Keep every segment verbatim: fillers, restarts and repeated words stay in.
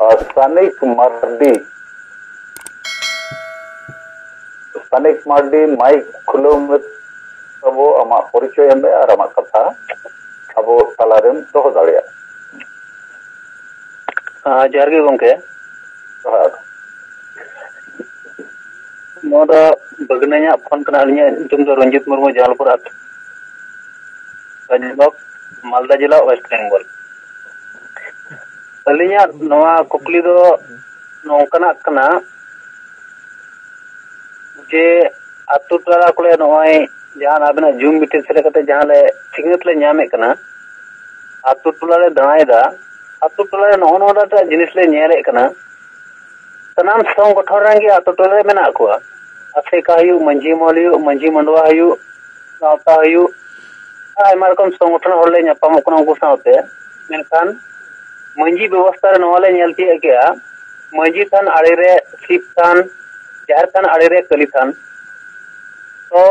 ᱟᱨ ᱥᱟᱱᱤᱠ Mardi, ᱥᱟᱱᱤᱠ Mardi, mic ᱠᱷᱩᱞᱟᱹᱣ ᱢᱮ ᱛᱟᱵᱚ, ᱟᱢᱟᱜ ᱯᱚᱨᱤᱪᱚᱭ ᱮᱢ ᱢᱮ ᱟᱨ ᱟᱢᱟᱜ ᱠᱟᱛᱷᱟ ᱟᱵᱚ ᱛᱟᱞᱟᱨᱮᱢ ᱫᱚᱦᱚ ᱫᱟᱲᱮᱭᱟᱜᱼᱟ᱾ ᱦᱮᱸ, ᱡᱚᱦᱟᱨ ᱜᱮ ᱜᱚᱢᱠᱮ᱾ ᱡᱚᱦᱟᱨ᱾ ᱱᱚᱣᱟ ᱫᱚ ᱵᱷᱟᱹᱜᱽᱱᱟᱹᱧᱟᱜ ᱯᱷᱳᱱ ᱠᱟᱱᱟ᱾ ᱟᱹᱞᱤᱧᱟᱜ ᱧᱩᱛᱩᱢ ᱫᱚ ᱨᱚᱧᱡᱤᱛ ᱢᱩᱨᱢᱩ, ᱡᱟᱞᱯᱩᱨ ᱟᱹᱛᱩ, ᱯᱟᱧᱡᱟᱵᱽ, ᱢᱟᱞᱫᱟ ᱡᱮᱞᱟ, ᱳᱭᱮᱥᱴ ᱵᱮᱝᱜᱚᱞ᱾ ᱟᱹᱞᱤᱧᱟᱜ ᱱᱚᱣᱟ ᱠᱩᱠᱞᱤ ᱫᱚ ᱱᱚᱝᱠᱟᱱᱟᱜ ᱠᱟᱱᱟ ᱡᱮ, ᱟᱛᱳ ᱴᱚᱞᱟ ᱠᱚᱨᱮ ᱱᱚᱜᱼᱚᱭ ᱡᱟᱦᱟᱸ ᱟᱵᱤᱱᱟᱜ ᱡᱩᱢ ᱢᱤᱴᱤᱝ ᱥᱮᱞᱮᱫ ᱠᱟᱛᱮ ᱡᱟᱦᱟᱸ ᱞᱮ ᱥᱤᱠᱷᱱᱟᱹᱛ ᱞᱮ ᱧᱟᱢᱮᱫ ᱠᱟᱱᱟ, ᱟᱛᱳ ᱴᱚᱞᱟ ᱞᱮ ᱫᱟᱬᱟᱭᱮᱫᱟ, ᱟᱛᱳ ᱴᱚᱞᱟ ᱨᱮ ᱱᱚᱜᱼᱚ ᱱᱚᱣᱟᱴᱟᱜ ᱡᱤᱱᱤᱥ ᱞᱮ ᱧᱮᱞᱮᱫ ᱠᱟᱱᱟ, ᱥᱟᱱᱟᱢ ᱥᱚᱝᱜᱚᱴᱷᱚᱱ ᱨᱮᱱ ᱜᱮ ᱟᱛᱳ ᱴᱚᱞᱟ ᱨᱮ ᱢᱮᱱᱟᱜ ᱠᱚᱣᱟ, ᱟᱥᱮᱠᱟ ᱦᱩᱭᱩᱜ, ᱢᱟᱹᱡᱷᱤ ᱢᱚᱦᱚᱞ ᱦᱩᱭᱩᱜ, ᱢᱟᱹᱡᱷᱤ ᱢᱟᱰᱣᱟ ᱦᱩᱭᱩᱜ, ᱜᱟᱶᱛᱟ ᱦᱩᱭᱩᱜ, ᱟᱭᱢᱟ ᱨᱚᱠᱚᱢ ᱥᱚᱝᱜᱚᱴᱷᱚᱱ ᱦᱚᱲ ᱞᱮ ᱧᱟᱯᱟᱢᱚᱜ ᱠᱟᱱᱟ ᱩᱱᱠᱩ ᱥᱟᱶᱛᱮ᱾ ᱢᱮᱱᱠᱷᱟᱱ ᱢᱟᱹᱡᱷᱤ ᱵᱮᱵᱚᱥᱛᱷᱟ ᱨᱮ ᱱᱚᱣᱟ ᱞᱮ ᱧᱮᱞ ᱛᱤᱭᱳᱜ ᱠᱮᱜᱼᱟ, ᱢᱟᱹᱡᱷᱤ ᱛᱷᱟᱱ ᱟᱲᱮᱨᱮ ᱥᱤᱵ ᱛᱷᱟᱱ, ᱡᱟᱦᱮᱨ ᱛᱷᱟᱱ ᱟᱲᱮᱨᱮ ᱠᱟᱹᱞᱤ ᱛᱷᱟᱱ᱾ ᱛᱚ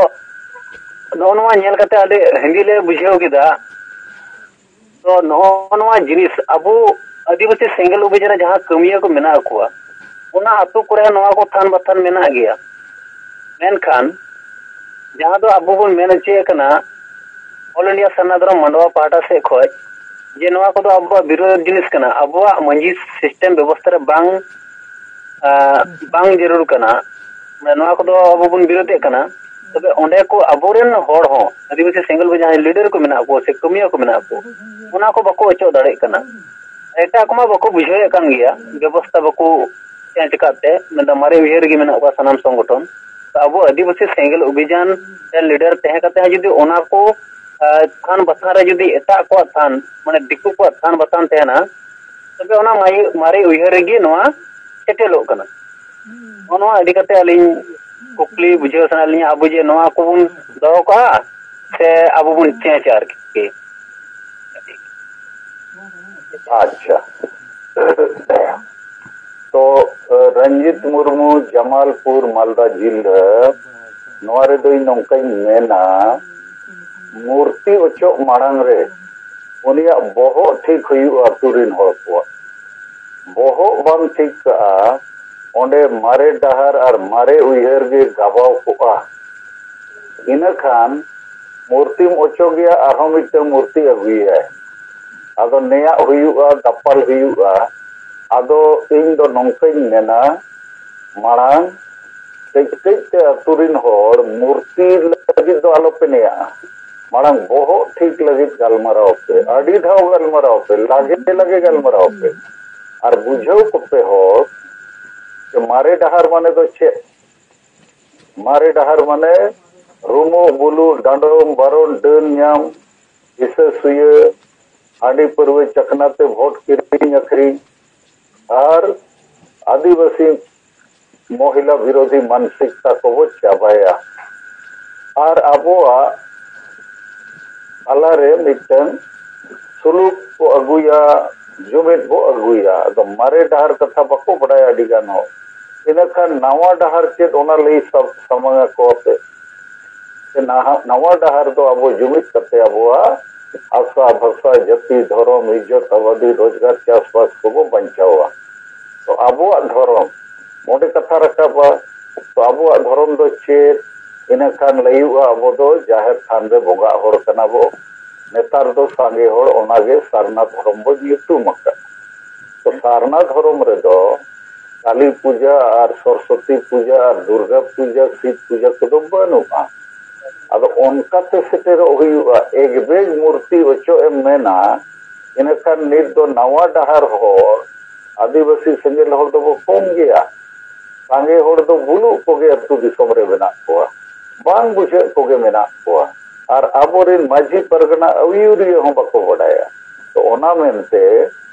ᱱᱚᱜᱼᱚ ᱱᱚᱣᱟ ᱧᱮᱞ ᱠᱟᱛᱮ ᱟᱹᱰᱤ ᱦᱤᱸᱫᱤᱡ ᱞᱮ ᱵᱩᱡᱷᱟᱹᱣ ᱠᱮᱫᱟ᱾ ᱛᱚ ᱱᱚᱜᱼᱚ ᱱᱚᱣᱟ ᱡᱤᱱᱤᱥ ᱟᱵᱚ ᱟᱹᱫᱤᱵᱟᱹᱥᱤ ᱥᱮᱸᱜᱮᱞ ᱚᱵᱷᱤᱡᱟᱱ ᱨᱮ ᱡᱟᱦᱟᱸ ᱠᱟᱹᱢᱤᱭᱟᱹ ᱠᱚ ᱢᱮᱱᱟᱜ ᱠᱚᱣᱟ, ᱚᱱᱟ ᱟᱛᱳ ᱠᱚᱨᱮ ᱱᱚᱣᱟ ᱠᱚ ᱛᱷᱟᱱ ᱵᱟᱛᱷᱟᱱ ᱢᱮᱱᱟᱜ ᱜᱮᱭᱟ᱾ ᱢᱮᱱᱠᱷᱟᱱ ᱡᱟᱦᱟᱸ ᱫᱚ ᱟᱵᱚ ᱵᱚᱱ ᱢᱮᱱ ᱦᱚᱪᱚᱭᱮᱫ ᱠᱟᱱᱟ, ᱚᱞ ᱤᱱᱰᱤᱭᱟ ᱥᱟᱨᱱᱟ ᱫᱷᱚᱨᱚᱢ ᱢᱟᱰᱣᱟ ᱯᱟᱦᱴᱟ ᱥᱮᱫ ᱠᱷᱚᱱ, ᱡᱮ ᱱᱚᱣᱟ ᱠᱚᱫᱚ ᱟᱵᱚᱣᱟᱜ ᱵᱤᱨᱳᱫᱷ ᱡᱤᱱᱤᱥ ᱠᱟᱱᱟ, ᱟᱵᱚᱣᱟᱜ ᱢᱟᱹᱡᱷᱤ ᱥᱤᱥᱴᱮᱢ ᱵᱮᱵᱚᱥᱛᱷᱟ ᱨᱮ ᱵᱟᱝ, ᱟᱸ, ᱵᱟᱝ ᱡᱟᱹᱨᱩᱲ ᱠᱟᱱᱟ, ᱢᱟᱱᱮ ᱱᱚᱣᱟ ᱠᱚᱫᱚ ᱟᱵᱚ ᱵᱚᱱ ᱵᱤᱨᱳᱫᱷᱮᱫ ᱠᱟᱱᱟ᱾ ᱛᱚᱵᱮ ᱚᱸᱰᱮ ᱠᱚ ᱟᱵᱚᱨᱮᱱ ᱦᱚᱲ ᱦᱚᱸ, ᱟᱹᱫᱤᱵᱟᱹᱥᱤ ᱥᱮᱸᱜᱮᱞ ᱠᱚ ᱡᱟᱦᱟᱸᱭ ᱞᱤᱰᱟᱨ ᱠᱚ ᱢᱮᱱᱟᱜ ᱠᱚ ᱥᱮ ᱠᱟᱹᱢᱤᱭᱟᱹ ᱠᱚ ᱢᱮᱱᱟᱜ ᱠᱚ, ᱚᱱᱟ ᱠᱚ ᱵᱟᱠᱚ ᱚᱪᱚᱜ ᱫᱟᱲᱮᱭᱟᱜ ᱠᱟᱱᱟ᱾ ᱮᱴᱟᱜ ᱠᱚᱢᱟ ᱵᱟᱠᱚ ᱵᱩᱡᱷᱟᱹᱣᱮᱫ ᱠᱟᱱ ᱜᱮᱭᱟ, ᱵᱮᱵᱚᱥᱛᱷᱟ ᱵᱟᱠᱚ ᱪᱮᱧᱡᱽ ᱟᱠᱟᱫ ᱛᱮ, ᱢᱮᱱᱫᱚ ᱢᱟᱨᱮ ᱩᱭᱦᱟᱹᱨ ᱨᱮᱜᱮ ᱢᱮᱱᱟᱜ ᱠᱚᱣᱟ ᱥᱟᱱᱟᱢ ᱥᱚᱝᱜᱚᱴᱷᱚᱱ᱾ ᱛᱚ ᱟᱵᱚ ᱟᱹᱫᱤᱵᱟᱹᱥᱤ ᱥᱮᱸᱜᱮᱞ ᱚᱵᱷᱤᱡᱟᱱ ᱨᱮᱱ ᱞᱤᱰᱟᱨ ᱛᱟᱦᱮᱸ ᱠᱟᱛᱮ ᱦᱚᱸ ᱡᱩᱫᱤ ᱚᱱᱟ ᱠᱚ, ᱟᱸ, ᱛᱷᱟᱱ ᱵᱟᱛᱷᱟᱱ ᱨᱮ ᱡᱩᱫᱤ ᱮᱴᱟᱜ ᱠᱚᱣᱟᱜ ᱛᱷᱟᱱ, ᱢᱟᱱᱮ ᱫᱤᱠᱩ ᱠᱚᱣᱟᱜ ᱛᱷᱟᱱ ᱵᱟᱛᱷᱟᱱ ᱛᱟᱦᱮᱱᱟ, ᱛᱚᱵᱮ ᱚᱱᱟ ᱢᱟᱭ-, ᱢᱟᱨᱮ ᱩᱭᱦᱟᱹᱨ ᱨᱮᱜᱮ ᱱᱚᱣᱟ ᱥᱮᱴᱮᱞᱚᱜ ᱠᱟᱱᱟ᱾ ᱱᱚᱜᱼᱚ ᱱᱚᱣᱟ ᱤᱫᱤ ᱠᱟᱛᱮ ᱟᱹᱞᱤᱧ ᱠᱩᱠᱞᱤ ᱵᱩᱡᱷᱟᱹᱣ ᱥᱟᱱᱟᱭᱮᱫ ᱞᱤᱧᱟ, ᱟᱵᱚ ᱡᱮ ᱱᱚᱣᱟ ᱠᱚᱵᱚᱱ ᱫᱚᱦᱚ ᱠᱟᱜᱼᱟ ᱥᱮ ᱟᱵᱚ ᱵᱚᱱ ᱪᱮᱧᱡᱟ ᱟᱨᱠᱤ? ᱟᱪᱪᱷᱟ᱾ ᱛᱚ, ᱨᱚᱧᱡᱤᱛ ᱢᱩᱨᱢᱩ, ᱡᱟᱢᱟᱞᱯᱩᱨ, ᱢᱟᱞᱫᱟ ᱡᱤᱞᱟᱹ, ᱱᱚᱣᱟ ᱨᱮᱫᱚ ᱤᱧ ᱱᱚᱝᱠᱟᱧ ᱢᱮᱱᱟ, ᱢᱩᱨᱛᱤ ᱚᱪᱚᱜ ᱢᱟᱲᱟᱝ ᱨᱮ ᱩᱱᱤᱭᱟᱜ ᱵᱚᱦᱚᱜ ᱴᱷᱤᱠ ᱦᱩᱭᱩᱜᱼᱟ ᱟᱹᱛᱩ ᱨᱮᱱ ᱦᱚᱲ ᱠᱚᱣᱟᱜ᱾ ᱵᱚᱦᱚᱜ ᱵᱟᱢ ᱴᱷᱤᱠ ᱠᱟᱜᱼᱟ, ᱚᱸᱰᱮ ᱢᱟᱨᱮ ᱰᱟᱦᱟᱨ ᱟᱨ ᱢᱟᱨᱮ ᱩᱭᱦᱟᱹᱨ ᱜᱮ ᱜᱟᱵᱟᱣ ᱠᱚᱜᱼᱟ᱾ ᱤᱱᱟᱹ ᱠᱷᱟᱱ ᱢᱩᱨᱛᱤᱢ ᱚᱪᱚᱜᱮᱭᱟ, ᱟᱨᱦᱚᱸ ᱢᱤᱫᱴᱟᱝ ᱢᱩᱨᱛᱤ ᱟᱹᱜᱩᱭᱟᱭ᱾ ᱟᱫᱚ ᱱᱮᱭᱟᱜ ᱦᱩᱭᱩᱜᱼᱟ, ᱫᱟᱯᱟᱞ ᱦᱩᱭᱩᱜᱼᱟ᱾ ᱟᱫᱚ ᱤᱧ ᱫᱚ ᱱᱚᱝᱠᱟᱧ ᱢᱮᱱᱟ, ᱢᱟᱲᱟᱝ ᱠᱟᱹᱡ ᱠᱟᱹᱡ ᱛᱮ ᱟᱹᱛᱩ ᱨᱤᱱ ᱦᱚᱲ ᱢᱩᱨᱛᱤ ᱞᱟᱹᱜᱤᱫ ᱫᱚ ᱟᱞᱚᱯᱮ ᱱᱮᱭᱟᱜᱼᱟ᱾ ᱢᱟᱲᱟᱝ ᱵᱚᱦᱚᱜ ᱴᱷᱤᱠ ᱞᱟᱹᱜᱤᱫ ᱜᱟᱞᱢᱟᱨᱟᱣ ᱯᱮ, ᱟᱹᱰᱤ ᱫᱷᱟᱣ ᱜᱟᱞᱢᱟᱨᱟᱣ ᱯᱮ, ᱞᱟᱜᱮ ᱞᱟᱜᱮ ᱜᱟᱞᱢᱟᱨᱟᱣ ᱯᱮ᱾ ᱟᱨ ᱵᱩᱡᱷᱟᱹᱣ ᱠᱚᱯᱮ ᱦᱚᱲ, ᱡᱮ ᱢᱟᱨᱮ ᱰᱟᱦᱟᱨ ᱢᱟᱱᱮ ᱫᱚ ᱪᱮᱫ? ᱢᱟᱨᱮ ᱰᱟᱦᱟᱨ ᱢᱟᱱᱮ ᱨᱩᱢᱩᱜ ᱵᱩᱞᱩᱜ, ᱰᱟᱸᱰᱚᱢ ᱵᱟᱨᱚᱱ, ᱰᱟᱹᱱ ᱧᱟᱢ, ᱦᱤᱥᱟᱹ ᱥᱩᱭᱟᱹ, ᱦᱟᱺᱰᱤ ᱯᱟᱹᱨᱣᱟᱹ ᱪᱟᱠᱷᱱᱟ ᱛᱮ ᱵᱷᱳᱴ ᱠᱤᱨᱤᱧ ᱟᱹᱠᱷᱨᱤᱧ, ᱟᱨ ᱟᱹᱫᱤᱵᱟᱹᱥᱤ ᱢᱚᱦᱤᱞᱟ ᱵᱤᱨᱳᱫᱷᱤ ᱢᱟᱱᱥᱤᱠᱛᱟ ᱠᱚᱵᱚ ᱪᱟᱵᱟᱭᱟ᱾ ᱟᱨ ᱟᱵᱚᱣᱟᱜ ᱛᱟᱞᱟᱨᱮ ᱢᱤᱫᱴᱟᱝ ᱥᱩᱞᱩᱠ ᱠᱚ ᱟᱹᱜᱩᱭᱟ, ᱡᱩᱢᱤᱫ ᱵᱚ ᱟᱹᱜᱩᱭᱟ᱾ ᱟᱫᱚ ᱢᱟᱨᱮ ᱰᱟᱦᱟᱨ ᱠᱟᱛᱷᱟ ᱵᱟᱠᱚ ᱵᱟᱰᱟᱭᱟ ᱟᱹᱰᱤ ᱜᱟᱱ ᱦᱚᱲ᱾ ᱤᱱᱟᱹᱠᱷᱟᱱ ᱱᱟᱣᱟ ᱰᱟᱦᱟᱨ ᱪᱮᱫ, ᱚᱱᱟ ᱞᱟᱹᱭ ᱥᱟᱵ ᱥᱟᱢᱟᱝ ᱟᱠᱚᱣᱟᱯᱮ᱾ ᱥᱮ ᱱᱟᱦᱟᱜ ᱱᱟᱣᱟ ᱰᱟᱦᱟᱨ ᱫᱚ ᱟᱵᱚ ᱡᱩᱢᱤᱫ ᱠᱟᱛᱮ ᱟᱵᱚᱣᱟᱜ ᱟᱥᱟ ᱵᱷᱟᱥᱟ, ᱡᱟᱹᱛᱤ, ᱫᱷᱚᱨᱚᱢ, ᱤᱡᱽᱡᱚᱛ, ᱟᱵᱟᱫᱤ, ᱨᱳᱡᱽᱜᱟᱨ, ᱪᱟᱥᱵᱟᱥ ᱠᱚᱵᱚ ᱵᱟᱧᱪᱟᱣᱟ᱾ ᱛᱚ ᱟᱵᱚᱣᱟᱜ ᱫᱷᱚᱨᱚᱢ ᱱᱚᱰᱮ ᱠᱟᱛᱷᱟ ᱨᱟᱠᱟᱵᱟ᱾ ᱛᱚ ᱟᱵᱚᱣᱟᱜ ᱫᱷᱚᱨᱚᱢ ᱫᱚ ᱪᱮᱫ? ᱤᱱᱟᱹᱠᱷᱟᱱ ᱞᱟᱹᱭᱩᱜᱼᱟ, ᱟᱵᱚ ᱫᱚ ᱡᱟᱦᱮᱨ ᱛᱷᱟᱱ ᱨᱮ ᱵᱚᱸᱜᱟᱜ ᱦᱚᱲ ᱠᱟᱱᱟ ᱵᱚ᱾ ᱱᱮᱛᱟᱨ ᱫᱚ ᱥᱟᱸᱜᱮ ᱦᱚᱲ ᱚᱱᱟᱜᱮ ᱥᱟᱨᱱᱟ ᱫᱷᱚᱨᱚᱢ ᱵᱚ ᱧᱩᱛᱩᱢ ᱟᱠᱟᱫ᱾ ᱛᱚ ᱥᱟᱨᱱᱟ ᱫᱷᱚᱨᱚᱢ ᱨᱮᱫᱚ ᱠᱟᱞᱤ ᱯᱩᱡᱟ ᱟᱨ ᱥᱚᱨᱚᱥᱚᱛᱤ ᱯᱩᱡᱟ ᱟᱨ ᱫᱩᱨᱜᱟ ᱯᱩᱡᱟ, ᱥᱤᱵ ᱯᱩᱡᱟ ᱠᱚᱫᱚ ᱵᱟᱹᱱᱩᱜᱼᱟ᱾ ᱟᱫᱚ ᱚᱱᱠᱟᱛᱮ ᱥᱮᱴᱮᱨᱚᱜ ᱦᱩᱭᱩᱜᱼᱟ᱾ ᱮᱠ ᱵᱮᱜᱽ ᱢᱩᱨᱛᱤ ᱚᱪᱚᱜ ᱮᱢ ᱢᱮᱱᱟ, ᱤᱱᱟᱹᱠᱷᱟᱱ ᱱᱤᱛ ᱫᱚ ᱱᱟᱣᱟ ᱰᱟᱦᱟᱨ ᱦᱚᱲ, ᱟᱹᱫᱤᱵᱟᱹᱥᱤ ᱥᱮᱸᱜᱮᱞ ᱦᱚᱲ ᱫᱚᱵᱚ ᱠᱚᱢ ᱜᱮᱭᱟ᱾ ᱥᱟᱸᱜᱮ ᱦᱚᱲ ᱫᱚ ᱵᱩᱞᱩᱜ ᱠᱚᱜᱮ ᱟᱹᱛᱩ ᱫᱤᱥᱚᱢ ᱨᱮ ᱢᱮᱱᱟᱜ ᱠᱚᱣᱟ, ᱵᱟᱝ ᱵᱩᱡᱷᱟᱹᱜ ᱠᱚᱜᱮ ᱢᱮᱱᱟᱜ ᱠᱚᱣᱟ᱾ ᱟᱨ ᱟᱵᱚᱨᱮᱱ ᱢᱟᱹᱡᱷᱤ ᱯᱟᱨᱜᱟᱱᱟ ᱟᱹᱭᱩᱨᱤᱭᱟᱹ ᱦᱚᱸ ᱵᱟᱠᱚ ᱵᱟᱰᱟᱭᱟ᱾ ᱛᱚ ᱚᱱᱟ ᱢᱮᱱᱛᱮ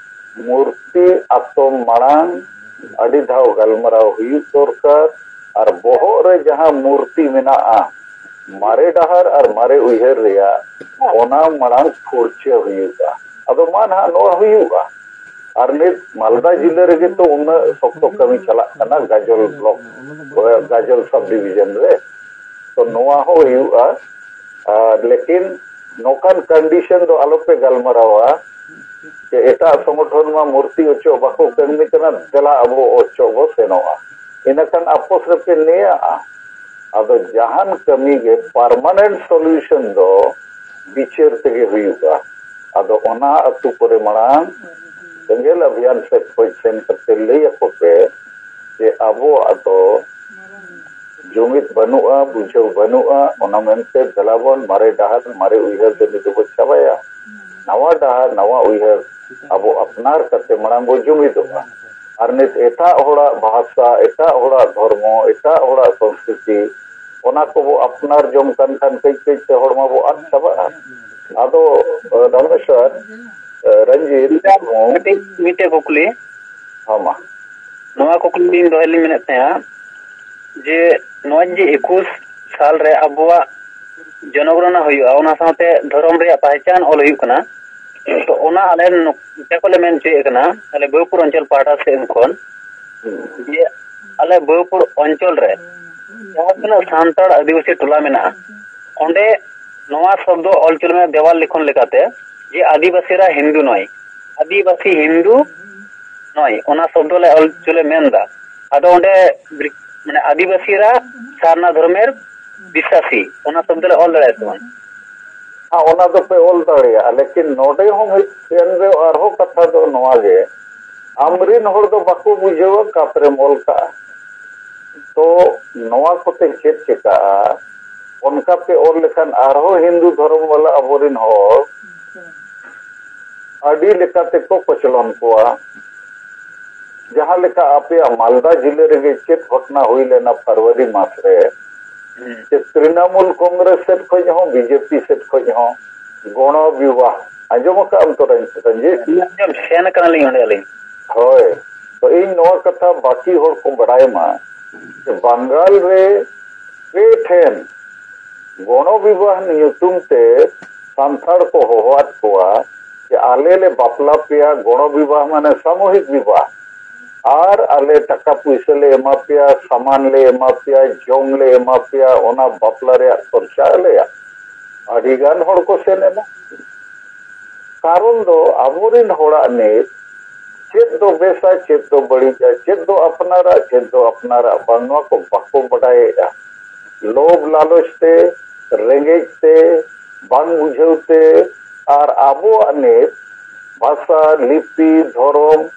ᱢᱩᱨᱛᱤ ᱟᱛᱚᱢ ᱢᱟᱲᱟᱝ ᱟᱹᱰᱤ ᱫᱷᱟᱣ ᱜᱟᱞᱢᱟᱨᱟᱣ ᱦᱩᱭᱩᱜ ᱫᱚᱨᱠᱟᱨ᱾ ᱟᱨ ᱵᱚᱦᱚᱜ ᱨᱮ ᱡᱟᱦᱟᱸ ᱢᱩᱨᱛᱤ ᱢᱮᱱᱟᱜᱼᱟ, ᱢᱟᱨᱮ ᱰᱟᱦᱟᱨ ᱟᱨ ᱢᱟᱨᱮ ᱩᱭᱦᱟᱹᱨ ᱨᱮᱭᱟᱜ, ᱚᱱᱟ ᱢᱟᱲᱟᱝ ᱯᱷᱩᱨᱪᱟᱹ ᱦᱩᱭᱩᱜᱼᱟ᱾ ᱟᱫᱚ ᱢᱟ ᱱᱟᱦᱟᱜ ᱱᱚᱣᱟ ᱦᱩᱭᱩᱜᱼᱟ᱾ ᱟᱨ ᱱᱤᱛ ᱢᱟᱞᱫᱟ ᱡᱤᱞᱟᱹ ᱨᱮᱜᱮ ᱛᱚ ᱩᱱᱟᱹᱜ ᱥᱚᱠᱛᱚ ᱠᱟᱹᱢᱤ ᱪᱟᱞᱟᱜ ᱠᱟᱱᱟ, ᱜᱟᱡᱚᱞ ᱵᱞᱚᱠ, ᱜᱟᱡᱚᱞ ᱥᱟᱵ ᱰᱤᱵᱷᱤᱡᱚᱱ ᱨᱮ᱾ ᱛᱚ ᱱᱚᱣᱟ ᱦᱚᱸ ᱦᱩᱭᱩᱜᱼᱟ᱾ ᱟᱨ ᱞᱮᱠᱤᱱ ᱱᱚᱝᱠᱟᱱ ᱠᱚᱱᱰᱤᱥᱚᱱ ᱫᱚ ᱟᱞᱚᱯᱮ ᱜᱟᱞᱢᱟᱨᱟᱣᱟ ᱡᱮ ᱮᱴᱟᱜ ᱥᱚᱝᱜᱚᱴᱷᱚᱱ ᱢᱟ ᱢᱩᱨᱛᱤ ᱚᱪᱚᱜ ᱵᱟᱠᱚ ᱠᱟᱹᱢᱤ ᱠᱟᱱᱟ, ᱫᱮᱞᱟ ᱟᱵᱚ ᱚᱪᱚᱜ ᱵᱚ ᱥᱮᱱᱚᱜᱼᱟ᱾ ᱤᱱᱟᱹᱠᱷᱟᱱ ᱟᱯᱚᱥ ᱨᱮᱯᱮ ᱱᱮᱭᱟᱜᱼᱟ᱾ ᱟᱫᱚ ᱡᱟᱦᱟᱱ ᱠᱟᱹᱢᱤ ᱜᱮ permanent solution ᱫᱚ ᱵᱤᱪᱟᱹᱨ ᱛᱮᱜᱮ ᱦᱩᱭᱩᱜᱼᱟ᱾ ᱟᱫᱚ ᱚᱱᱟ ᱟᱹᱛᱩ ᱠᱚᱨᱮ ᱢᱟᱲᱟᱝ ᱥᱮᱸᱜᱮᱞ ᱚᱵᱷᱤᱭᱟᱱ ᱥᱮᱫ ᱠᱷᱚᱱ ᱥᱮᱱ ᱠᱟᱛᱮ ᱞᱟᱹᱭ ᱟᱠᱚ ᱯᱮ ᱡᱮ ᱟᱵᱚᱣᱟᱜ ᱫᱚ ᱡᱩᱢᱤᱫ ᱵᱟᱹᱱᱩᱜᱼᱟ, ᱵᱩᱡᱷᱟᱹᱣ ᱵᱟᱹᱱᱩᱜᱼᱟ, ᱚᱱᱟ ᱢᱮᱱᱛᱮ ᱫᱮᱞᱟᱵᱚᱱ ᱢᱟᱨᱮ ᱰᱟᱦᱟᱨ, ᱢᱟᱨᱮ ᱩᱭᱦᱟᱹᱨ ᱫᱚ ᱱᱤᱛ ᱫᱚᱵᱚ ᱪᱟᱵᱟᱭᱟ᱾ ᱱᱟᱣᱟ ᱰᱟᱦᱟᱨ, ᱱᱟᱣᱟ ᱩᱭᱦᱟᱹᱨ ᱟᱵᱚ ᱟᱯᱱᱟᱨ ᱠᱟᱛᱮ ᱢᱟᱲᱟᱝ ᱵᱚ ᱡᱩᱢᱤᱫᱚᱜᱼᱟ᱾ ᱟᱨ ᱱᱤᱛ ᱮᱴᱟᱜ ᱦᱚᱲᱟᱜ ᱵᱷᱟᱥᱟ, ᱮᱴᱟᱜ ᱦᱚᱲᱟᱜ ᱫᱷᱚᱨᱢᱚ, ᱮᱴᱟᱜ ᱦᱚᱲᱟᱜ ᱥᱚᱝᱥᱠᱨᱤᱛᱤ, ᱚᱱᱟ ᱠᱚᱵᱚ ᱟᱯᱱᱟᱨ ᱡᱚᱝ ᱠᱟᱱ ᱠᱷᱟᱱ ᱠᱟᱹᱡ ᱠᱟᱹᱡ ᱛᱮ ᱦᱚᱲ ᱢᱟᱵᱚ ᱟᱫ ᱪᱟᱵᱟᱜᱼᱟ᱾ ᱟᱫᱚ, ᱨᱟᱢᱮᱥᱣᱚᱨ, ᱨᱚᱧᱡᱤᱛ ᱢᱩᱨᱢᱩ, ᱢᱤᱫᱴᱮᱡ, ᱢᱤᱫᱴᱮᱡ ᱠᱩᱠᱞᱤ᱾ ᱦᱚᱸ ᱢᱟ᱾ ᱱᱚᱣᱟ ᱠᱩᱠᱞᱤ ᱞᱤᱧ ᱫᱚᱦᱚᱭ ᱞᱤᱧ ᱢᱮᱱᱮᱫ ᱛᱟᱦᱮᱸᱫᱼᱟ ᱡᱮ ᱱᱚᱣᱟ ᱡᱮ ᱮᱠᱩᱥ ᱥᱟᱞ ᱨᱮ ᱟᱵᱚᱣᱟᱜ ᱡᱚᱱᱚᱜᱚᱬᱱᱟ ᱦᱩᱭᱩᱜᱼᱟ, ᱚᱱᱟ ᱥᱟᱶᱛᱮ ᱫᱷᱚᱨᱚᱢ ᱨᱮᱭᱟᱜ ᱯᱟᱦᱪᱟᱱ ᱚᱞ ᱦᱩᱭᱩᱜ ᱠᱟᱱᱟ, ᱛᱚ ᱚᱱᱟ ᱟᱞᱮ ᱱᱚᱛᱮ ᱠᱷᱚᱱ ᱞᱮ ᱢᱮᱱ ᱦᱚᱪᱚᱭᱮᱫ ᱠᱟᱱᱟ, ᱟᱞᱮ ᱵᱟᱹᱣᱯᱩᱨ ᱚᱧᱪᱚᱞ ᱯᱟᱦᱴᱟ ᱥᱮᱫ ᱠᱷᱚᱱ, ᱡᱮ ᱟᱞᱮ ᱵᱟᱹᱣᱯᱩᱨ ᱚᱧᱪᱚᱞ ᱨᱮ ᱡᱟᱦᱟᱸ ᱛᱤᱱᱟᱹᱜ ᱥᱟᱱᱛᱟᱲ ᱟᱹᱫᱤᱵᱟᱹᱥᱤ ᱴᱚᱞᱟ ᱢᱮᱱᱟᱜᱼᱟ, ᱚᱸᱰᱮ ᱱᱚᱣᱟ ᱥᱚᱵᱫᱚ ᱚᱞ ᱦᱚᱪᱚ ᱞᱮᱢᱮ ᱫᱮᱣᱟᱞ ᱞᱤᱠᱷᱚᱱ ᱞᱮᱠᱟᱛᱮ, ᱡᱮ ᱟᱹᱫᱤᱵᱟᱹᱥᱤ ᱨᱟ ᱦᱤᱱᱫᱩ ᱱᱚᱭ, ᱟᱹᱫᱤᱵᱟᱹᱥᱤ ᱦᱤᱱᱫᱩ ᱱᱚᱭ, ᱚᱱᱟ ᱥᱚᱵᱫᱚ ᱞᱮ ᱚᱞ ᱦᱚᱪᱚ ᱞᱮ ᱢᱮᱱ ᱮᱫᱟ᱾ ᱟᱫᱚ ᱚᱸᱰᱮ ᱵᱨᱤ-, ᱢᱟᱱᱮ ᱟᱹᱫᱤᱵᱟᱹᱥᱤ ᱨᱟ ᱥᱟᱨᱱᱟ ᱫᱷᱚᱨᱢᱮᱨ ᱵᱤᱥᱥᱟᱥᱤ, ᱚᱱᱟ ᱥᱚᱵᱫᱚ ᱞᱮ ᱚᱞ ᱫᱟᱲᱮᱭᱟᱜᱼᱟ ᱥᱮ ᱵᱟᱝ? ᱦᱮᱸ, ᱚᱱᱟ ᱫᱚᱯᱮ ᱚᱞ ᱫᱟᱲᱮᱭᱟᱜᱼᱟ, ᱞᱮᱠᱤᱱ ᱱᱚᱰᱮ ᱦᱚᱸ ᱢᱤᱫᱴᱮᱱ ᱨᱮ ᱟᱨᱦᱚᱸ ᱠᱟᱛᱷᱟ ᱫᱚ ᱱᱚᱣᱟ ᱜᱮ, ᱟᱢᱨᱤᱱ ᱦᱚᱲ ᱫᱚ ᱵᱟᱠᱚ ᱵᱩᱡᱷᱟᱹᱣᱟ ᱚᱠᱟ ᱯᱮᱨᱮᱢ ᱚᱞ ᱠᱟᱜᱼᱟ᱾ ᱛᱚ ᱱᱚᱣᱟ ᱠᱚᱛᱮ ᱪᱮᱫ ᱪᱮᱠᱟᱜᱼᱟ? ᱚᱱᱠᱟ ᱯᱮ ᱚᱞ ᱞᱮᱠᱷᱟᱱ ᱟᱨᱦᱚᱸ ᱦᱤᱱᱫᱩ ᱫᱷᱚᱨᱚᱢ ᱵᱟᱞᱟ ᱟᱵᱚᱨᱤᱱ ᱦᱚᱲ ᱟᱹᱰᱤ ᱞᱮᱠᱟ ᱛᱮᱠᱚ ᱠᱚᱪᱞᱚᱱ ᱠᱚᱣᱟ᱾ ᱡᱟᱦᱟᱸ ᱞᱮᱠᱟ ᱟᱯᱮᱭᱟᱜ ᱢᱟᱞᱫᱟ ᱡᱤᱞᱟᱹ ᱨᱮᱜᱮ ᱪᱮᱫ ᱜᱷᱚᱴᱱᱟ ᱦᱩᱭ ᱞᱮᱱᱟ ᱯᱷᱟᱨᱣᱟᱨᱤ ᱢᱟᱥ ᱨᱮ, ᱦᱩᱸ᱾ ᱪᱮᱫ ᱛᱨᱤᱱᱟᱢᱩᱞ ᱠᱚᱝᱜᱨᱮᱥ ᱥᱮᱫ ᱠᱷᱚᱱ ᱦᱚᱸ, ᱵᱤᱡᱮᱯᱤ ᱥᱮᱫ ᱠᱷᱚᱱ ᱦᱚᱸ ᱜᱚᱬᱚ ᱵᱤᱵᱟᱦ, ᱟᱸᱡᱚᱢ ᱟᱠᱟᱫ ᱟᱢ ᱛᱚ, ᱨᱚᱧ-, ᱨᱚᱧᱡᱤᱛ? ᱤᱧ ᱟᱸᱡᱚᱢ ᱥᱮᱱ ᱟᱠᱟᱱᱟᱞᱤᱧ ᱚᱸᱰᱮ ᱟᱹᱞᱤᱧ᱾ ᱦᱳᱭ, ᱛᱚ ᱤᱧ ᱱᱚᱣᱟ ᱠᱟᱛᱷᱟ ᱵᱟᱹᱠᱤ ᱦᱚᱲ ᱠᱚ ᱵᱟᱲᱟᱭ ᱢᱟ ᱡᱮ ᱵᱟᱝᱜᱟᱞ ᱨᱮ ᱯᱮ ᱴᱷᱮᱱ ᱜᱚᱬᱚ ᱵᱤᱵᱟᱦ ᱧᱩᱛᱩᱢ ᱛᱮ ᱥᱟᱱᱛᱟᱲ ᱠᱚ ᱦᱚᱦᱚᱣᱟᱫ ᱠᱚᱣᱟ ᱡᱮ ᱟᱞᱮ ᱞᱮ ᱵᱟᱯᱞᱟ ᱯᱮᱭᱟ, ᱜᱚᱬᱚ ᱵᱤᱵᱟᱦ ᱢᱟᱱᱮ ᱥᱟᱢᱩᱦᱤᱠ ᱵᱤᱵᱟᱦ, ᱟᱨ ᱟᱞᱮ ᱴᱟᱠᱟ ᱯᱩᱭᱥᱟᱹ ᱞᱮ ᱮᱢᱟ ᱯᱮᱭᱟ, ᱥᱟᱢᱟᱱ ᱞᱮ ᱮᱢᱟ ᱯᱮᱭᱟ, ᱡᱚᱢ ᱞᱮ ᱮᱢᱟ ᱯᱮᱭᱟ, ᱚᱱᱟ ᱵᱟᱯᱞᱟ ᱨᱮᱭᱟᱜ ᱠᱷᱚᱨᱪᱟ ᱟᱞᱮᱭᱟᱜ᱾ ᱟᱹᱰᱤ ᱜᱟᱱ ᱦᱚᱲ ᱠᱚ ᱥᱮᱱ ᱮᱱᱟ᱾ ᱠᱟᱨᱚᱱ ᱫᱚ ᱟᱵᱚᱨᱮᱱ ᱦᱚᱲᱟᱜ ᱱᱤᱛ ᱪᱮᱫ ᱫᱚ ᱵᱮᱥᱟ, ᱪᱮᱫ ᱫᱚ ᱵᱟᱹᱲᱤᱡᱼᱟ, ᱪᱮᱫ ᱫᱚ ᱟᱯᱱᱟᱨᱟᱜ, ᱪᱮᱫ ᱫᱚ ᱟᱯᱱᱟᱨᱟᱜ ᱵᱟᱝ, ᱱᱚᱣᱟ ᱠᱚ ᱵᱟᱠᱚ ᱵᱟᱰᱟᱭᱮᱫᱼᱟ᱾ ᱞᱳᱵᱷ ᱞᱟᱞᱚᱪ ᱛᱮ, ᱨᱮᱸᱜᱮᱡ ᱛᱮ, ᱵᱟᱝ ᱵᱩᱡᱷᱟᱹᱣ ᱛᱮ, ᱟᱨ ᱟᱵᱚᱣᱟᱜ ᱱᱤᱛ ᱵᱷᱟᱥᱟ, ᱞᱤᱯᱤ, ᱫᱷᱚᱨᱚᱢ,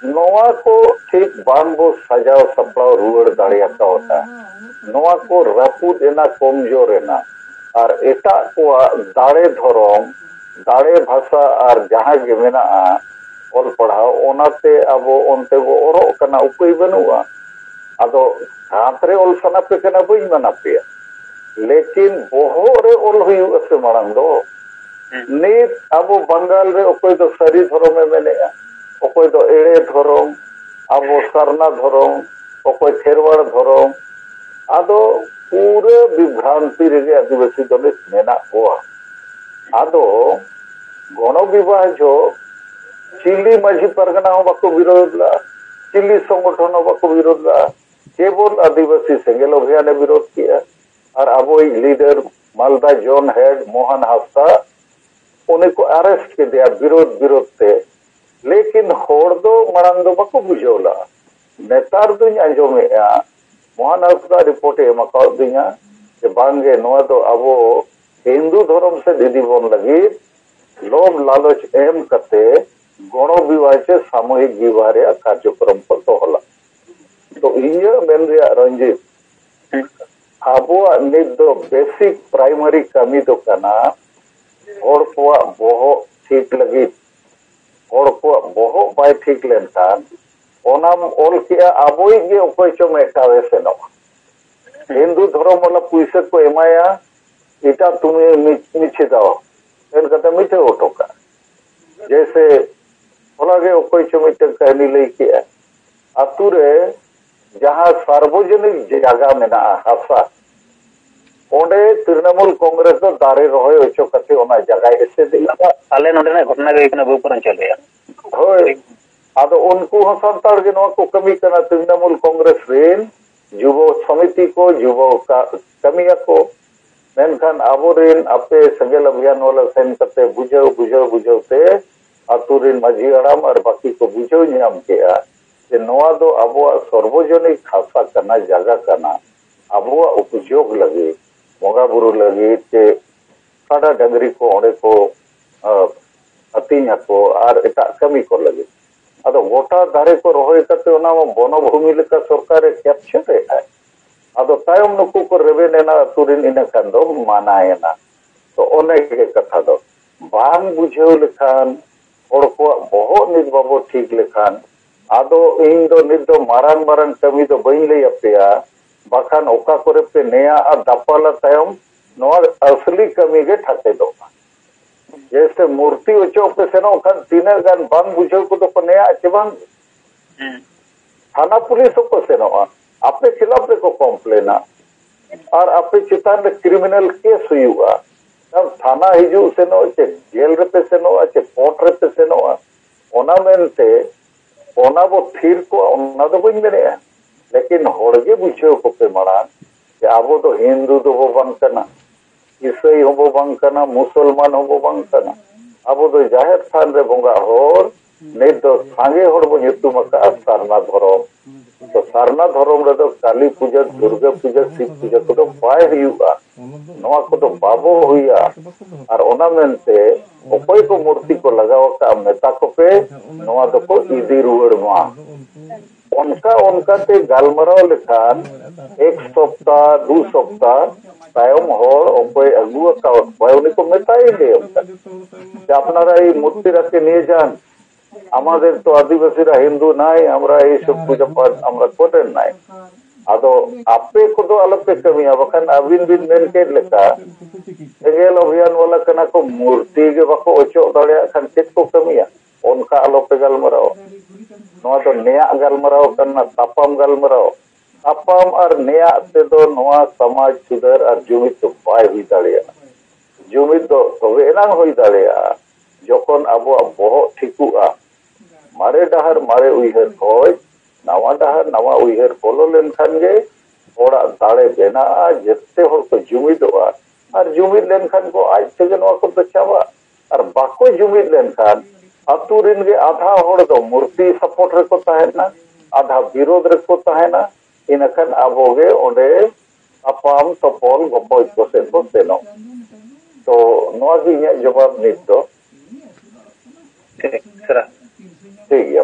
ᱱᱚᱣᱟ ᱠᱚ ᱴᱷᱤᱠ ᱵᱟᱝ ᱵᱚ ᱥᱟᱡᱟᱣ ᱥᱟᱯᱲᱟᱣ ᱨᱩᱣᱟᱹᱲ ᱫᱟᱲᱮ ᱟᱠᱟᱣᱫᱟ᱾ ᱱᱚᱣᱟ ᱠᱚ ᱨᱟᱹᱯᱩᱫ ᱮᱱᱟ, ᱠᱚᱢᱡᱳᱨ ᱮᱱᱟ, ᱟᱨ ᱮᱴᱟᱜ ᱠᱚᱣᱟᱜ ᱫᱟᱲᱮ ᱫᱷᱚᱨᱚᱢ, ᱫᱟᱲᱮ ᱵᱷᱟᱥᱟ ᱟᱨ ᱡᱟᱦᱟᱸ ᱜᱮ ᱢᱮᱱᱟᱜᱼᱟ ᱚᱞ ᱯᱟᱲᱦᱟᱣ, ᱚᱱᱟᱛᱮ ᱟᱵᱚ ᱚᱱᱛᱮ ᱵᱚ ᱚᱨᱚᱜ ᱠᱟᱱᱟ, ᱩᱯᱟᱹᱭ ᱵᱟᱹᱱᱩᱜᱼᱟ᱾ ᱟᱫᱚ ᱦᱟᱛ ᱨᱮ ᱚᱞ ᱥᱟᱱᱟ ᱯᱮ ᱠᱟᱱᱟ, ᱵᱟᱹᱧ ᱢᱟᱱᱟ ᱯᱮᱭᱟ, ᱞᱮᱠᱤᱱ ᱵᱚᱦᱚᱜ ᱨᱮ ᱚᱞ ᱦᱩᱭᱩᱜᱼᱟ ᱥᱮ ᱢᱟᱲᱟᱝ ᱫᱚ᱾ ᱱᱤᱛ ᱟᱵᱚ ᱵᱟᱝᱜᱟᱞ ᱨᱮ ᱚᱠᱚᱭ ᱫᱚ ᱥᱟᱹᱨᱤ ᱫᱷᱚᱨᱚᱢᱮ ᱢᱮᱱᱮᱜᱼᱟ, ᱚᱠᱚᱭ ᱫᱚ ᱮᱲᱮ ᱫᱷᱚᱨᱚᱢ, ᱟᱵᱚ ᱥᱟᱨᱱᱟ ᱫᱷᱚᱨᱚᱢ, ᱚᱠᱚᱭ ᱠᱷᱮᱨᱣᱟᱲ ᱫᱷᱚᱨᱚᱢ᱾ ᱟᱫᱚ ᱯᱩᱨᱟᱹ ᱵᱤᱵᱷᱨᱟᱱᱛᱤ ᱨᱮᱜᱮ ᱟᱹᱫᱤᱵᱟᱹᱥᱤ ᱫᱚ ᱱᱤᱛ ᱢᱮᱱᱟᱜ ᱠᱚᱣᱟ᱾ ᱟᱫᱚ ᱜᱚᱱᱚ ᱵᱤᱵᱟᱦ ᱡᱚᱦᱚᱜ ᱪᱤᱞᱤ ᱢᱟᱹᱡᱷᱤ ᱯᱟᱨᱜᱟᱱᱟ ᱦᱚᱸ ᱵᱟᱠᱚ ᱵᱤᱨᱳᱫᱷ ᱞᱮᱫᱼᱟ, ᱪᱤᱞᱤ ᱥᱚᱝᱜᱚᱴᱷᱚᱱ ᱦᱚᱸ ᱵᱟᱠᱚ ᱵᱤᱨᱳᱫᱷ ᱞᱮᱫᱼᱟ, ᱠᱮᱵᱚᱞ ᱟᱹᱫᱤᱵᱟᱹᱥᱤ ᱥᱮᱸᱜᱮᱞ ᱚᱵᱷᱤᱭᱟᱱᱮ ᱵᱤᱨᱳᱫᱷ ᱠᱮᱜᱼᱟ᱾ ᱟᱨ ᱟᱵᱚᱭᱤᱡ ᱞᱤᱰᱟᱨ ᱢᱟᱞᱫᱟ ᱡᱳᱱ ᱦᱮᱰ ᱢᱳᱦᱚᱱ ᱦᱟᱸᱥᱫᱟ, ᱩᱱᱤ ᱠᱚ ᱟᱨᱮᱥᱴ ᱠᱮᱫᱮᱭᱟ ᱵᱤᱨᱳᱫᱷ ᱵᱤᱨᱳᱫᱷ ᱛᱮ᱾ ᱞᱮᱠᱤᱱ ᱦᱚᱲ ᱫᱚ ᱢᱟᱲᱟᱝ ᱫᱚ ᱵᱟᱠᱚ ᱵᱩᱡᱷᱟᱹᱣ ᱞᱟᱜᱼᱟ᱾ ᱱᱮᱛᱟᱨ ᱫᱚᱧ ᱟᱸᱡᱚᱢᱮᱜᱼᱟ, ᱢᱳᱦᱚᱱ ᱦᱟᱸᱥᱫᱟ ᱨᱤᱯᱳᱨᱴ ᱮ ᱮᱢ ᱟᱠᱟᱣᱟᱫᱤᱧᱟ ᱡᱮ ᱵᱟᱝᱜᱮ, ᱱᱚᱣᱟ ᱫᱚ ᱟᱵᱚ ᱦᱤᱱᱫᱩ ᱫᱷᱚᱨᱚᱢ ᱥᱮ ᱫᱤᱫᱤ ᱵᱚᱱ ᱞᱟᱹᱜᱤᱫ ᱞᱳᱵᱷ ᱞᱟᱞᱚᱪ ᱮᱢ ᱠᱟᱛᱮ ᱜᱚᱬᱚ ᱵᱤᱵᱟᱦ ᱪᱮ ᱥᱟᱢᱩᱦᱤᱠ ᱵᱤᱵᱟᱦ ᱨᱮᱭᱟᱜ ᱠᱟᱨᱡᱚᱠᱨᱚᱢ ᱠᱚ ᱫᱚᱦᱚ ᱞᱟᱜᱼᱟ᱾ ᱛᱚ ᱤᱧᱟᱹᱜ ᱢᱮᱱ ᱨᱮᱭᱟᱜ, ᱨᱚᱧᱡᱤᱛ, ᱟᱵᱚᱣᱟᱜ ᱱᱤᱛ ᱫᱚ ᱵᱮᱥᱤᱠ ᱯᱨᱟᱭᱢᱟᱨᱤ ᱠᱟᱹᱢᱤ ᱫᱚ ᱠᱟᱱᱟ ᱦᱚᱲ ᱠᱚᱣᱟᱜ ᱵᱚᱦᱚᱜ ᱴᱷᱤᱠ ᱞᱟᱹᱜᱤᱫ᱾ ᱦᱚᱲ ᱠᱚᱣᱟᱜ ᱵᱚᱦᱚᱜ ᱵᱟᱭ ᱴᱷᱤᱠ ᱞᱮᱱᱠᱷᱟᱱ, ᱚᱱᱟᱢ ᱚᱞ ᱠᱮᱜᱼᱟ, ᱟᱵᱚᱭᱤᱡ ᱜᱮ ᱚᱠᱚᱭ ᱪᱚ ᱢᱤᱫᱴᱟᱣ ᱮ ᱥᱮᱱᱚᱜᱼᱟ᱾ ᱦᱤᱱᱫᱩ ᱫᱷᱚᱨᱚᱢ ᱵᱟᱞᱟ ᱯᱩᱭᱥᱟᱹ ᱠᱚ ᱮᱢᱟᱭᱟ, ᱮᱴᱟᱜ ᱛᱩᱢᱤ ᱢᱤ-, ᱢᱤᱪᱷᱤ ᱫᱟᱣ ᱮᱱ ᱠᱟᱛᱮ ᱢᱤᱴᱷᱟᱹᱣ ᱦᱚᱴᱚ ᱠᱟᱜᱼᱟ᱾ ᱡᱮᱭᱥᱮ ᱦᱚᱞᱟ ᱜᱮ ᱚᱠᱚᱭ ᱪᱚ ᱢᱤᱫᱴᱟᱝ ᱠᱟᱹᱦᱱᱤ ᱞᱟᱹᱭ ᱠᱮᱜᱼᱟ, ᱟᱛᱩ ᱨᱮ ᱡᱟᱦᱟᱸ ᱥᱟᱨᱵᱚᱡᱚᱱᱤᱠ ᱡᱟᱭᱜᱟ ᱢᱮᱱᱟᱜᱼᱟ, ᱦᱟᱥᱟ, ᱚᱸᱰᱮ ᱛᱨᱤᱱᱚᱢᱩᱞ ᱠᱚᱝᱜᱨᱮᱥ ᱫᱚ ᱫᱟᱨᱮ ᱨᱚᱦᱚᱭ ᱦᱚᱪᱚ ᱠᱟᱛᱮ ᱚᱱᱟ ᱡᱟᱭᱜᱟᱭ ᱮᱥᱮᱫ ᱮᱫᱟ᱾ ᱟᱞᱮ ᱱᱚᱰᱮᱱᱟᱜ ᱜᱷᱚᱴᱚᱱᱟ ᱜᱮ ᱦᱩᱭᱩᱜ ᱠᱟᱱᱟ ᱵᱟᱹᱵᱩ ᱯᱚᱨᱚᱧᱪᱚᱞ ᱨᱮᱭᱟᱜ᱾ ᱦᱳᱭ, ᱟᱫᱚ ᱩᱱᱠᱩ ᱦᱚᱸ ᱥᱟᱱᱛᱟᱲ ᱜᱮ ᱱᱚᱣᱟ ᱠᱚ ᱠᱟᱹᱢᱤ ᱠᱟᱱᱟ, ᱛᱨᱤᱱᱚᱢᱩᱞ ᱠᱚᱝᱜᱨᱮᱥ ᱨᱮᱱ ᱡᱩᱵᱚ ᱥᱚᱢᱤᱛᱤ ᱠᱚ, ᱡᱩᱵᱚ ᱠᱟ-, ᱠᱟᱹᱢᱤᱭᱟᱠᱚ᱾ ᱢᱮᱱᱠᱷᱟᱱ ᱟᱵᱚᱨᱮᱱ ᱟᱯᱮ ᱥᱮᱸᱜᱮᱞ ᱚᱵᱷᱤᱭᱟᱱ ᱵᱟᱞᱟ ᱥᱮᱱ ᱠᱟᱛᱮ ᱵᱩᱡᱷᱟᱹᱣ ᱵᱩᱡᱷᱟᱹᱣ ᱵᱩᱡᱷᱟᱹᱣ ᱛᱮ ᱟᱛᱳ ᱨᱮᱱ ᱢᱟᱹᱡᱷᱤ ᱦᱟᱲᱟᱢ ᱟᱨ ᱵᱟᱹᱠᱤ ᱠᱚ ᱵᱩᱡᱷᱟᱹᱣ ᱧᱟᱢ ᱠᱮᱜᱼᱟ ᱡᱮ ᱱᱚᱣᱟ ᱫᱚ ᱟᱵᱚᱣᱟᱜ ᱥᱚᱨᱵᱚᱡᱚᱱᱤᱠ ᱦᱟᱥᱟ ᱠᱟᱱᱟ, ᱡᱟᱭᱜᱟ ᱠᱟᱱᱟ, ᱟᱵᱚᱣᱟᱜ ᱩᱯᱡᱳᱜᱽ ᱞᱟᱹᱜᱤᱫ, ᱵᱚᱸᱜᱟ ᱵᱩᱨᱩ ᱞᱟᱹᱜᱤᱫ ᱥᱮ ᱠᱟᱰᱟ ᱰᱟᱹᱝᱨᱤ ᱠᱚ ᱚᱸᱰᱮ ᱠᱚ, ᱟᱸ, ᱟᱹᱛᱤᱧ ᱟᱠᱚ ᱟᱨ ᱮᱴᱟᱜ ᱠᱟᱹᱢᱤ ᱠᱚ ᱞᱟᱹᱜᱤᱫ᱾ ᱟᱫᱚ ᱜᱚᱴᱟ ᱫᱟᱨᱮ ᱠᱚ ᱨᱚᱦᱚᱭ ᱠᱟᱛᱮ ᱚᱱᱟ ᱢᱟ ᱵᱚᱱᱚ ᱵᱷᱩᱢᱤ ᱞᱮᱠᱟ ᱥᱚᱨᱠᱟᱨᱮ capture ᱮᱫᱼᱟᱭ᱾ ᱟᱫᱚ ᱛᱟᱭᱚᱢ ᱱᱩᱠᱩ ᱠᱚ ᱨᱮᱵᱮᱱ ᱮᱱᱟ ᱟᱹᱛᱩ ᱨᱮᱱ, ᱤᱱᱟᱹ ᱠᱷᱟᱱ ᱫᱚ ᱢᱟᱱᱟᱭᱮᱱᱟ᱾ ᱛᱚ ᱚᱱᱮ ᱜᱮ ᱠᱟᱛᱷᱟ ᱫᱚ, ᱵᱟᱝ ᱵᱩᱡᱷᱟᱹᱣ ᱞᱮᱠᱷᱟᱱ, ᱦᱚᱲ ᱠᱚᱣᱟᱜ ᱵᱚᱦᱚᱜ ᱱᱤᱛ ᱵᱟᱵᱚ ᱴᱷᱤᱠ ᱞᱮᱠᱷᱟᱱ, ᱟᱫᱚ ᱤᱧ ᱫᱚ ᱱᱤᱛ ᱫᱚ ᱢᱟᱨᱟᱝ ᱢᱟᱨᱟᱝ ᱠᱟᱹᱢᱤ ᱫᱚ ᱵᱟᱹᱧ ᱞᱟᱹᱭ ᱟᱯᱮᱭᱟ, ᱵᱟᱠᱷᱟᱱ ᱚᱠᱟ ᱠᱚᱨᱮ ᱯᱮ ᱱᱮᱭᱟᱜᱼᱟ ᱫᱟᱯᱟᱞᱟ ᱛᱟᱭᱚᱢ, ᱱᱚᱣᱟ ᱟᱥᱞᱤ ᱠᱟᱹᱢᱤ ᱜᱮ ᱴᱷᱟᱠᱮᱫᱚᱜᱼᱟ᱾ ᱡᱮᱭᱥᱮ ᱢᱩᱨᱛᱤ ᱚᱪᱚᱜ ᱯᱮ ᱥᱮᱱᱚᱜ ᱠᱷᱟᱱ ᱛᱤᱱᱟᱹᱜ ᱜᱟᱱ ᱵᱟᱝ ᱵᱩᱡᱷᱟᱹᱣ ᱠᱚᱫᱚ ᱠᱚ ᱱᱮᱭᱟᱜ ᱪᱮ ᱵᱟᱝ? ᱦᱮᱸ᱾ ᱛᱷᱟᱱᱟ ᱯᱩᱞᱤᱥ ᱦᱚᱸᱠᱚ ᱥᱮᱱᱚᱜᱼᱟ, ᱟᱯᱮ ᱠᱷᱤᱞᱟᱯ ᱨᱮᱠᱚ ᱠᱚᱢᱯᱞᱮᱱᱟ, ᱟᱨ ᱟᱯᱮ ᱪᱮᱛᱟᱱ ᱨᱮ ᱠᱨᱤᱢᱤᱱᱟᱞ ᱠᱮᱥ ᱦᱩᱭᱩᱜᱼᱟ᱾ ᱠᱟᱨᱚᱱ ᱛᱷᱟᱱᱟ ᱦᱤᱡᱩᱜ ᱥᱮᱱᱚᱜ ᱪᱮ ᱡᱮᱞ ᱨᱮᱯᱮ ᱥᱮᱱᱚᱜᱼᱟ ᱪᱮ ᱠᱳᱨᱴ ᱨᱮᱯᱮ ᱥᱮᱱᱚᱜᱼᱟ, ᱚᱱᱟ ᱢᱮᱱᱛᱮ ᱚᱱᱟ ᱵᱚ ᱛᱷᱤᱨ ᱠᱚᱣᱟ, ᱚᱱᱟ ᱫᱚ ᱵᱟᱹᱧ ᱢᱮᱱᱮᱫᱼᱟ, ᱞᱮᱠᱤᱱ ᱦᱚᱲ ᱜᱮ ᱵᱩᱡᱷᱟᱹᱣ ᱠᱚᱯᱮ ᱢᱟᱲᱟᱝ ᱡᱮ ᱟᱵᱚ ᱫᱚ ᱦᱤᱱᱫᱩ ᱫᱚᱵᱚ ᱵᱟᱝ ᱠᱟᱱᱟ, ᱤᱥᱟᱹᱭ ᱦᱚᱸᱵᱚ ᱵᱟᱝ ᱠᱟᱱᱟ, ᱢᱩᱥᱚᱞᱢᱟᱱ ᱦᱚᱸᱵᱚ ᱵᱟᱝ ᱠᱟᱱᱟ᱾ ᱟᱵᱚ ᱫᱚ ᱡᱟᱦᱮᱨ ᱛᱷᱟᱱ ᱨᱮ ᱵᱚᱸᱜᱟ ᱦᱚᱲ, ᱱᱤᱛ ᱫᱚ ᱥᱟᱸᱜᱮ ᱦᱚᱲ ᱵᱚ ᱧᱩᱛᱩᱢ ᱟᱠᱟᱫᱼᱟ ᱥᱟᱨᱱᱟ ᱫᱷᱚᱨᱚᱢ᱾ ᱛᱚ ᱥᱟᱨᱱᱟ ᱫᱷᱚᱨᱚᱢ ᱨᱮᱫᱚ ᱠᱟᱞᱤ ᱯᱩᱡᱟᱹ, ᱫᱩᱨᱜᱟᱹ ᱯᱩᱡᱟᱹ, ᱥᱤᱵ ᱯᱩᱡᱟᱹ ᱠᱚᱫᱚ ᱵᱟᱭ ᱦᱩᱭᱩᱜᱼᱟ᱾ ᱱᱚᱣᱟ ᱠᱚᱫᱚ ᱵᱟᱵᱚ ᱦᱩᱭᱟ᱾ ᱟᱨ ᱚᱱᱟ ᱢᱮᱱᱛᱮ ᱚᱠᱚᱭ ᱠᱚ ᱢᱩᱨᱛᱤ ᱠᱚ ᱞᱟᱜᱟᱣ ᱟᱠᱟᱫᱼᱟ, ᱢᱮᱛᱟ ᱠᱚᱯᱮ ᱱᱚᱣᱟ ᱫᱚᱠᱚ ᱤᱫᱤ ᱨᱩᱣᱟᱹᱲ ᱢᱟ᱾ ᱚᱱᱠᱟ ᱚᱱᱠᱟᱛᱮ ᱜᱟᱞᱢᱟᱨᱟᱣ ᱞᱮᱠᱷᱟᱱ ᱮᱠ ᱥᱚᱯᱛᱟ, ᱫᱩ ᱥᱚᱯᱛᱟ ᱛᱟᱭᱚᱢ ᱦᱚᱲ ᱚᱠᱚᱭ ᱟᱹᱜᱩ ᱟᱠᱟᱫ ᱠᱚᱣᱟᱭ ᱩᱱᱤ ᱠᱚ ᱢᱮᱛᱟᱭ ᱜᱮ ᱚᱱᱠᱟ ᱡᱮ ᱟᱯᱱᱟᱨᱟᱜ ᱮᱭ ᱢᱩᱨᱛᱤ ᱨᱟᱠᱷᱮ ᱱᱤᱭᱮ ᱡᱟᱱ, আমাদের তো আদিবাসীরা হিন্দু নাই, আমরা এইসব পূজা পাঠ আমরা করেন নাই। ᱟᱫᱚ ᱟᱯᱮ ᱠᱚᱫᱚ ᱟᱞᱚᱯᱮ ᱠᱟᱹᱢᱤᱭᱟ, ᱵᱟᱠᱷᱟᱱ ᱟᱹᱵᱤᱱ ᱵᱤᱱ ᱢᱮᱱ ᱠᱮᱫ ᱞᱮᱠᱟ, ᱥᱮᱸᱜᱮᱞ ᱚᱵᱷᱤᱭᱟᱱ ᱵᱟᱞᱟ ᱠᱟᱱᱟ ᱠᱚ, ᱢᱩᱨᱛᱤ ᱜᱮ ᱵᱟᱠᱚ ᱚᱪᱚᱜ ᱫᱟᱲᱮᱭᱟᱜ ᱠᱷᱟᱱ ᱪᱮᱫ ᱠᱚ ᱠᱟᱹᱢᱤᱭᱟ? ᱚᱱᱠᱟ ᱟᱞᱚᱯᱮ ᱜᱟᱞᱢᱟᱨᱟᱣᱟ᱾ ᱱᱚᱣᱟ ᱫᱚ ᱱᱮᱭᱟᱜ ᱜᱟᱞᱢᱟᱨᱟᱣ ᱠᱟᱱᱟ, ᱛᱟᱯᱟᱢ ᱜᱟᱞᱢᱟᱨᱟᱣ᱾ ᱛᱟᱯᱟᱢ ᱟᱨ ᱱᱮᱭᱟᱜ ᱛᱮᱫᱚ ᱱᱚᱣᱟ ᱥᱚᱢᱟᱡᱽ ᱥᱩᱫᱷᱟᱹᱨ ᱟᱨ ᱡᱩᱢᱤᱫ ᱫᱚ ᱵᱟᱭ ᱦᱩᱭ ᱫᱟᱲᱮᱭᱟᱜᱼᱟ᱾ ᱡᱩᱢᱤᱫ ᱫᱚ ᱛᱚᱵᱮ ᱮᱱᱟᱝ ᱦᱩᱭ ᱫᱟᱲᱮᱭᱟᱜᱼᱟ, ᱡᱚᱠᱷᱚᱱ ᱟᱵᱚᱣᱟᱜ ᱵᱚᱦᱚᱜ ᱴᱷᱤᱠᱩᱜᱼᱟ᱾ ᱢᱟᱨᱮ ᱰᱟᱦᱟᱨ ᱢᱟᱨᱮ ᱩᱭᱦᱟᱹᱨ ᱠᱷᱚᱡ ᱱᱟᱣᱟ ᱰᱟᱦᱟᱨ ᱱᱟᱣᱟ ᱩᱭᱦᱟᱹᱨ ᱵᱚᱞᱚ ᱞᱮᱱᱠᱷᱟᱱ ᱜᱮ ᱦᱚᱲᱟᱜ ᱫᱟᱲᱮ ᱵᱮᱱᱟᱜᱼᱟ, ᱡᱮᱛᱮ ᱦᱚᱲ ᱠᱚ ᱡᱩᱢᱤᱫᱚᱜᱼᱟ᱾ ᱟᱨ ᱡᱩᱢᱤᱫ ᱞᱮᱱᱠᱷᱟᱱ ᱠᱚ, ᱟᱡ ᱛᱮᱜᱮ ᱱᱚᱣᱟ ᱠᱚᱫᱚ ᱪᱟᱵᱟᱜᱼᱟ᱾ ᱟᱨ ᱵᱟᱠᱚ ᱡᱩᱢᱤᱫ ᱞᱮᱱᱠᱷᱟᱱ ᱟᱹᱛᱩ ᱨᱮᱱ ᱜᱮ ᱟᱫᱷᱟ ᱦᱚᱲ ᱫᱚ ᱢᱩᱨᱛᱤ ᱥᱟᱯᱳᱨᱴ ᱨᱮᱠᱚ ᱛᱟᱦᱮᱱᱟ, ᱟᱫᱷᱟ ᱵᱤᱨᱳᱫᱷ ᱨᱮᱠᱚ ᱛᱟᱦᱮᱱᱟ᱾ ᱤᱱᱟᱹᱠᱷᱟᱱ ᱟᱵᱚ ᱜᱮ ᱚᱸᱰᱮ ᱟᱯᱟᱢ ᱛᱚᱯᱚᱞ ᱜᱚᱯᱚᱡ ᱠᱚ ᱥᱮᱫ ᱠᱚ ᱥᱮᱱᱚᱜ᱾ ᱛᱚ ᱱᱚᱣᱟ ᱜᱮ ᱤᱧᱟᱹᱜ ᱡᱚᱵᱟᱵ ᱱᱤᱛ ᱫᱚ᱾ ᱴᱷᱤᱠ, ᱥᱟᱨᱦᱟᱣ᱾ ᱴᱷᱤᱠ ᱜᱮᱭᱟ᱾